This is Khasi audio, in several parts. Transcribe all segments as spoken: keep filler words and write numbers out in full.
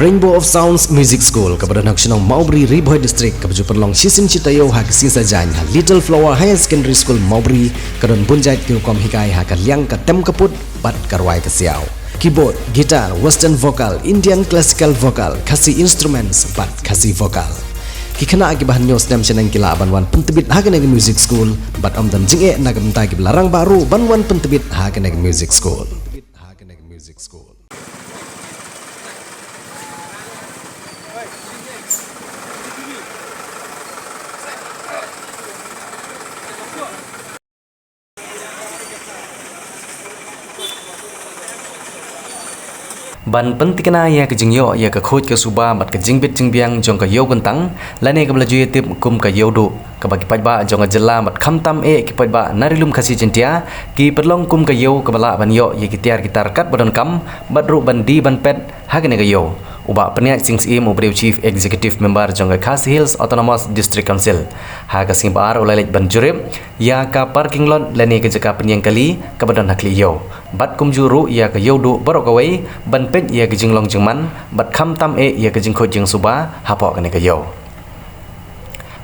Rainbow of Sounds Music School, kaba don ha ka shnong Mawbri, Ri Bhoi District, kaba ju pynlong shisien shi taïew ha ka sngi Saitjaiñ ha Little Flower Higher Secondary School Mawbri, ka don bun jait ki rukom hikai ha ka liang ka tem ka put bad ka rwai ka siaw. Keyboard, guitar, western vocal, Indian classical vocal, Khasi instruments bad Khasi vocal. Ki khynnah kiba hynñiew snem shaneng ki lah ban wan pyntbit ha kane ka music school bad ym don jingeh na ka bynta kiba la rangbah ruh ban wan pyntbit ha kane ka music school. Ban pyntikna ïa ka jingïoh ïa ka khuid ka suba bad ka jingbit jingbiang jong ka ïew kyntang, lane kaba la ju ïatip kum ka ïew duh, kaba ki paidbah jong ka jylla bad khamtam eh ki paidbah na Ri Lum Khasi Jaintia ki pynlong kum ka ïew kaba lah ban ïoh ïa ki tiar ki tar katba donkam bad ruh ban die ban pet ha kane ka ïew. U Bah Pynïaid Sing Syiem uba dei u Chief Executive Member jong ka Khasi Hills Autonomous District Council, ha ka sngi ba ar u la leit ban jurip ïa ka parking lot lane ka jaka pynïeng kali kaba don ha khlieh ïew bad kumjuh ruh ïa ka ïew duh baroh kawei ban peit ïa ka jinglong jingman bad khamtam eh ïa ka jingkhuid jingsuba hapoh kane ka ïew.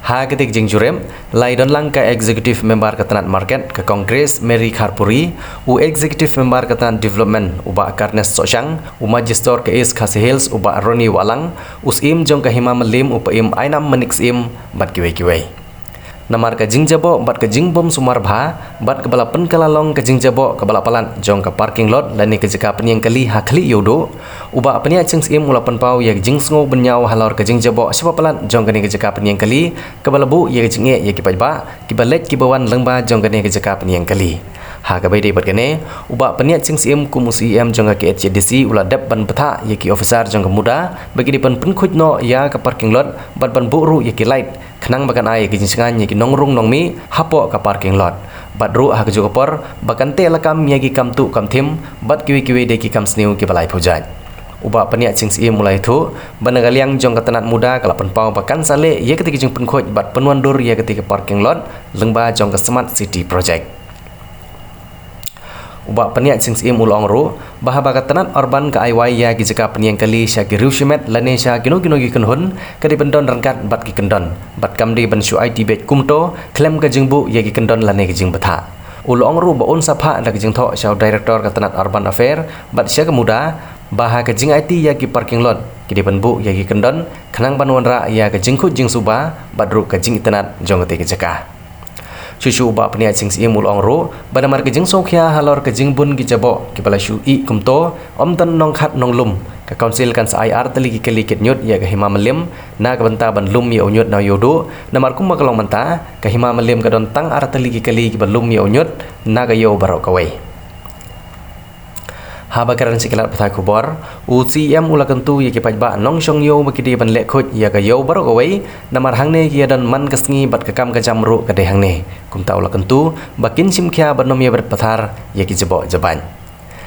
Ha katei ka jingjurip la ïadon lang ka Executive Member ka tnat Market ka Kong Grace Mary Kharpuri, u Executive Member ka tnat Development u Bah Carnes Sohshang, u Magistrate ka East Khasi Hills u Bah Ronnie Wahlang, u Syiem jong ka Hima Mylliem u Paiem Ainam Manik Syiem bad kiwei kiwei. Namar ka jingjaboh bad ka jingbym sumar bha bad kaba la pynkylla long ka jingjaboh kaba la palat jong ka parking lot lane ka jaka pynïeng kali ha khlieh ïew duh, u Bah Pynïaid Sing Syiem u la pynpaw ïa ka jingsngew bynñiaw halor ka jingjaboh shibun palat jong kane ka jaka pynïeng kali kaba la buh ïa ka jingeh ïa ki paidbah kiba leit kiba wan lyngba jong kane ka jaka pynïeng kali. Ha kaba ïadei bad kane, u Bah Pynïaid Sing Syiem kum u C E M jong ka K H A D C u la dep ban bthah ïa ki officer jong ka MUDA ba ki dei ban pynkhuid noh ïa ka parking lot bad ban buh ruh ïa ki light khnang ba kan ai ka jingshngaiñ ïa ki nongrung nongmih hapoh ka parking lot. Bad ruh ha kajuh ka por ba kan teh lakam ïa ki kam tuh kam thim bad kiwei kiwei de ki kam sniew kiba lai phew jait. U Bah Pynïaid Sing Syiem u la ïathuh ba na ka liang jong ka tnat MUDA ka la pynpaw ba kan sa leh ïa katei ka jingpynkhuid bad pynwandur ïa katei ka parking lot lyngba jong ka Smart City Project. U Bah Pynïaid Sing Syiem u la ong ruh ba haba ka tnat Urban ka ai wai ïa ki jaka pynïeng kali sha ki riewshimet lane sha kino kino ki kynhun, ka dei ban don ryngkat bad ki kyndon bad kam dei ban shu aiti beit kumto khlem ka jingbuh ïa ki kyndon lane ka jingbthah. U la ong ruh ba un sa phah da ka jingthoh sha u Director ka tnat Urban Affair bad sha ka MUDA ba ha ka jingaiti ïa ki parking lot ki dei ban buh ïa ki kyndon khnang ban wanrah ïa ka jingkhuid jingsuba bad ruh ka jingitynnad jong katei ka jaka. Shuh shuh u Bah Pynïaid Sing Syiem u la ong ruh ba namar ka jingsngewkhia halor ka jingbun ki jaboh kiba la shu ih kumto, ym don nongkhat nonglum, ka Council kan sa ai ar tylli ki kali kit ñiut ïa ka Hima Mylliem na ka bynta ban lum ïa u ñiut na u ïew duh, namar kumba ka long mynta ka Hima Mylliem ka don tang ar tylli ki kali kiba lum ïa u ñiut na ka ïew baroh kawei. Haba kren sha ki lad pathai khubor, u C E M u la kyntu ïa ki paidbah nongshong ïew ba ki dei ban leh khuid ïa ka ïew baroh kawei, namar hangne ki ïadon man ka sngi bad ka kam ka jam ruh ka dei hangne. Kumta u la kyntu ba kin shim khia ban ym ïa bret pathar ïa ki jaboh jabaiñ.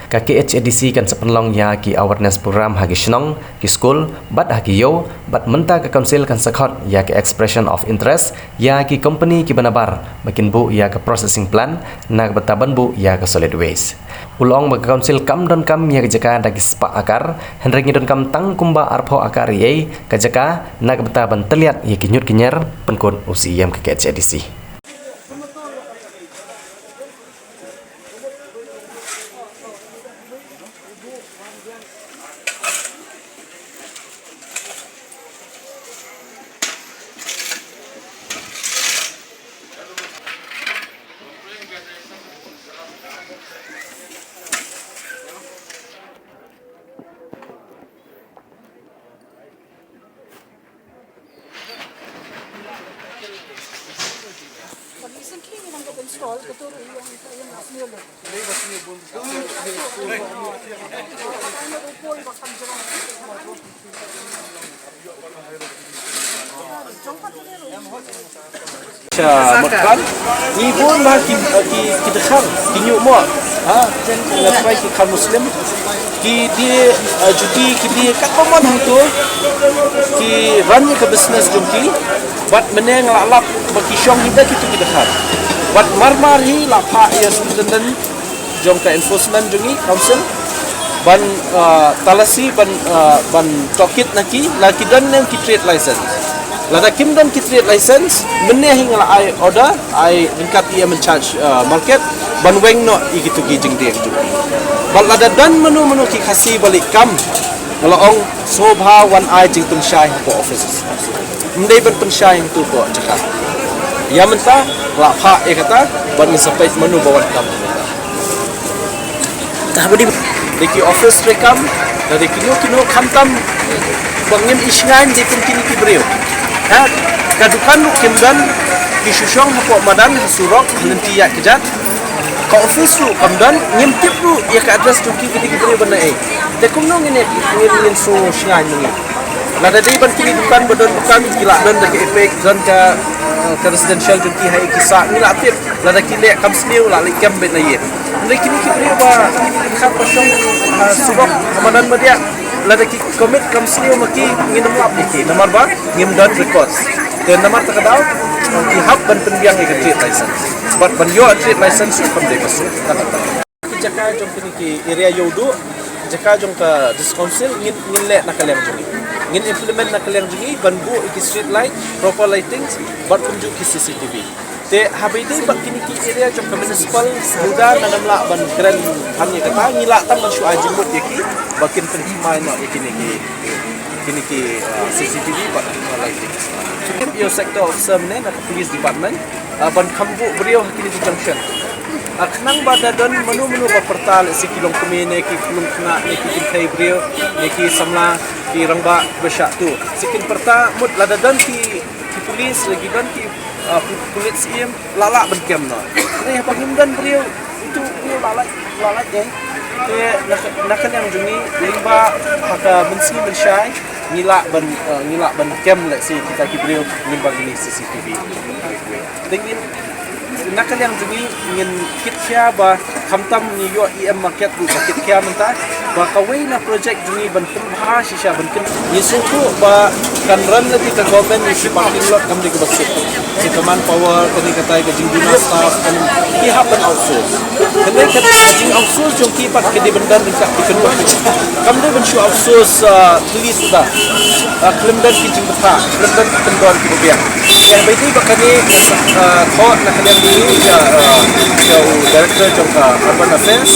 Ka K H A D C kan sa pynlong ïa ki awareness program ha ki shnong, ki skul bad ha ki ïew, bad mynta ka Council kan sa khot ïa ka expression of interest ïa ki company kiba nabar ba kin buh ïa ka processing plant na ka bynta ban buh ïa ka solid waste. U la ong ba ka Council kam donkam ïa ka jaka da ki spah akar, hynrei ngi donkam tang kumba arphew akar ei ei ka jaka na ka bynta ban tylliat ïa ki ñiut ki ñier, pynkut u C E M ka K H A D C. Cha mut kan ngi bun ba ki ki ki dkhar ki ñiuh moh ha, nga trai ki dkhar Muslim ki die, eh, juti ki die katba mon hangto ki run ïa ka business jong ki. Bad mynne nga la lap ba ki shong hi ba kito ki dkhar. Bad mar mar hi la phah ïa superintendent jong ka enforcement jong ngi, council, Ban, uh, talasi ban, uh, ban tohkit na ki, la ki don ne em ki trade license. Lada kim don ki trade license, mynne hi nga la ai order, ai ryngkat i em in charge, uh, market, ban weng noh ïa kito ki jingdie jong ki. Bad lada don mano mano ki Khasi ba leh kam, nga la ong sngewbha wan ai jingpynshai hapoh office. Ym dei ban pynshai hangto hapoh jaka. Ïa mynta, la phah ïa kata, bad ngin sa peit mano ba wan kam. Tah badi. Dei ki office treikam, da dei kino kino khamtam ba ngim i shngaiñ dei kum kine ki briew. Ha, ka dukan ruh kim don, ki shu shong hapoh madan, ha surok, ha lynti ïaid kjat. Ka office ruh kam don, ngim tip ruh ïa ka address jong ki, kine ki briew ban ai. Te kumno ngin, ngin, ngin shu shngaiñ ngi. Lada dei ban kine dukan ba don ba kam, ki la don da ka EPIC, don ka, eh, ka residential jong ki ha ïa ki sah, ngi la tip. Lada ki leh kam sniew la leh kem beit na ïing. Hynrei kine ki briew ba, kine ki khat ba shong, ha surok, ha madan madiah. Lada ki commit kam sniew ma ki, ngin ym lap ïa ki. Namar ba ngim don records. Te namar kata ka daw, ki hap ban pynbiang ïa ka trade license. Bad ban ïoh trade license ruh kam dei ba suk. Kata kata. Ki jaka jong kine ki area Ïewduh, jaka jong ka District Council, ngin, ngin leh na ka liang jong ngi. Ngin implement na ka liang jong ngi, ban buh ïa ki street light, proper lighting, bad kumjuh ki CCTV. Te haba ïadei bad kine ki area jong ka municipal, muda ngan ym lah ban kren than ïa kata, ngi lah tang ban shu ai jingmut ïa ki ba kin pynthymmai noh ïa kine ki, kine ki, uh, CCTV bad, uh, lighting. Ïa u sector officer mynne na ka police department, uh, ban kham buh briew ha kine ki junction. Uh, khnang ba da don mano mano ba pyrta, lehse ki longkmie ne ki khyllung khynnah ne ki kynthei briew ne ki samla ki rangbah ba shah tuh. Sa kin pyrta mut lada don ki, ki police, lada ki don ki, uh, pu-, police im, la lah ban kem noh. Hynrei haba ngim don briew, uto u briew la lait, la lait dei. Te na ka, na ka liang jong ngi, lyngba ha ka mynsngi mynshai, ngi lah ban, eh, ngi lah ban kem lehse kita ki briew lyngba kine CCTV. Te ngin, na ka liang jong ngi, ngin kit khia ba khamtam ngi ïoh EM market ruh ba kit khia mynta, ba kawei na project jong ngi ban pynbha shisha ban kyn-, ngi sngewthuh ba kan run na ka government ïa ki parking lot kam dei kaba suk. Ki ka manpower, kane katai ka jingduna staff, kan ki hap ban outsource. Kane ka jing outsource jong ki pat ka dei ban don ryngkat ki kyndon. Kam dei ban shu outsource, ah, thylli suda. Ah, khlem don ki jingbthah, khlem don ki kyndon kiba biang. Te haba ïadei bad kane, ah, thoh na ka liang jong ngi sha, ah, sha u director jong ka urban affairs,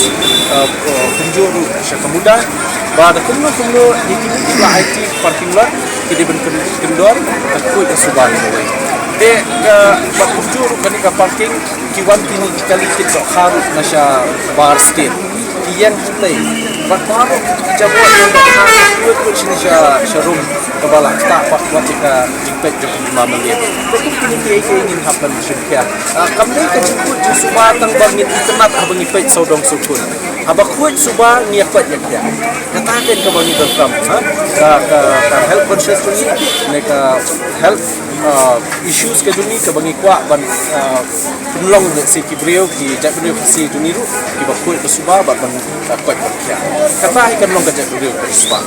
ah, ah, kumjuh ruh sha ka MUDA. Ba da kumno kumno ïa kine kiba aiti parking lot ki dei ban kyn-, kyndon, ka khuid ka suba kawei. Te ka, ba kumjuh ruh kane ka parking ki wan kine ki kali kit dohkha ruh na shabar state. Ki ïeng hangtei. Bad baroh ki jabor ïeng dohkha ka khuid ruh shane sha, sha rum kaba la ktah bad wat ïa ka jingpeit jong ki hima malieh. Te kum kine kiei kiei ngin hap ban shim khia. Ah, kam dei ka jingkhuid jingsuba tang ba ngin itynnad haba ngi peit sawdong sawkun. Haba khuid suba ngi ïa peit ïa khia. Kata kein kaba ngi donkam, ha? Ka, ka, ka health conscious jong ngi, ne ka health, ah, issues ka jong ngi kaba ngi kwah ban, ah, pynlong ne si ki briew, ki jaitbynriew Khasi jong ngi ruh, kiba khuid ba suba bad ban, ah, peit ban khia. Kata hi kan long ka jaitbynriew ba suba.